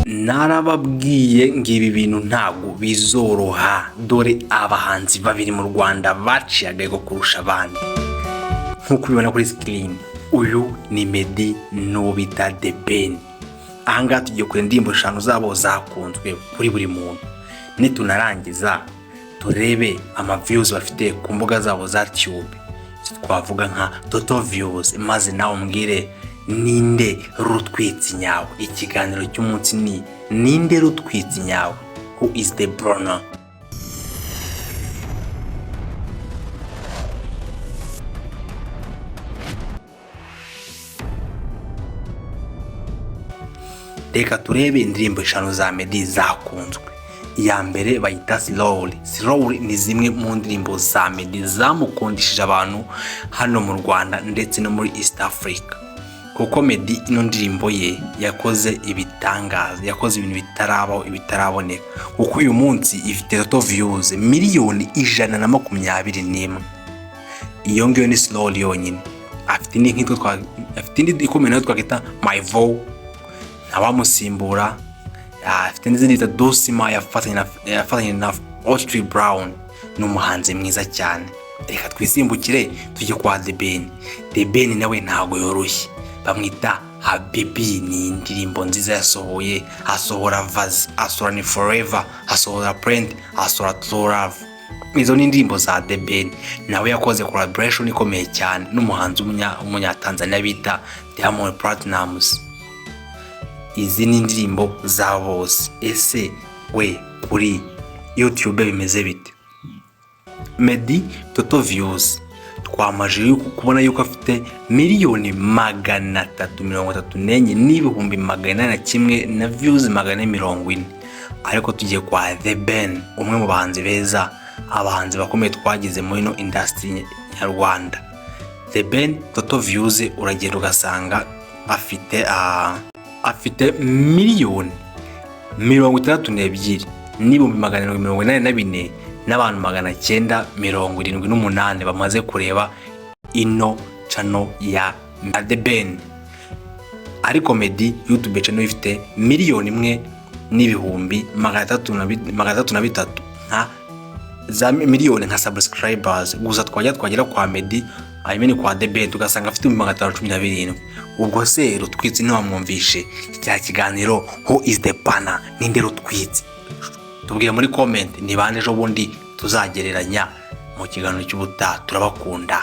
Narababwiye ngo ibi bintu ntabwo bizoroha. Dore abahanzi babiri mu Rwanda baciye agahigo kurusha abandi, nk'uko ubibona kuri screen. Uyu ni Meddy n'uwo bita The Ben. Ahangaha tugiye kureba indirimbo eshanu zabo zakunzwe kuri buri muntu, nitunarangiza turebe ama views bafite ku mbuga zabo za YouTube, twavuga nka total views, maze nawe umbwire ninde rutwitsi nyawe. Ikiganiro cy'umunsi ni "Ninde rutwitsi nyawe?" Who is the burner? Reka turebe indirimbo eshanu za Meddy zakunzwe. Iya mbere bayita "Slowly". "Slowly" ni zimwe mu ndirimbo za Meddy zamukundishije abantu hano mu Rwanda ndetse no muri East Africa, kuko Meddy ino ndirimbo ye yakoze ibitangaza, yakoze ibintu bitarabaho, ibitaraboneka, kuko uyu munsi ifite total views 121,000,000. Iyo ngiyo ni "Slowly" yonyine. Afite indi nk'itwo afite indi ikomeye nayo twakwita "My Vow", ntawamusimbura. Afite n'izindi bita "Dosima", yafatanye na Otile Brown, ni umuhanzi mwiza cyane. Reka twisimbukire tujye kwa The Ben. The Ben nawe ntabwo yoroshye, bamwita "Habibi", ni indirimbo nziza yasohoye. Asohora "Vazi", asohora ni "Forever", asohora "Plenty", asohora "True Love". Izo ni indirimbo za The Ben. Nawe yakoze collaboration ikomeye cyane n'umuhanzi w'umunyatanzania bita Diamond Platnumz. Izi ni indirimbo za bose. Ese we kuri YouTube bimeze bite? Meddy total views twamaje yuko kubona yuko afite 334,801,000 na views 440. Ariko tugiye kwa The Ben, umwe mu bahanzi beza, abahanzi bakomeye twagize muri ino industry nyarwanda. The Ben total views uragenda ugasanga afite 62,784,978 n'abantu 978 bamaze kureba ino channel ya The Ben. Ariko Meddy YouTube channel ifite 1,303,000 nka za miliyoni nka subscribers gusa. Twajya twagera kwa Meddy, I mean kwa The Ben, tugasanga afite 517,000. Ubwo se rutwitsi ntiwamwumvishe? Cya kiganiro "Who is the burner?" Ninde rutwitsi? Tubwire muri comment ni bande ejo bundi tuzagereranya mu kiganiro cy'ubutaha. Turabakunda.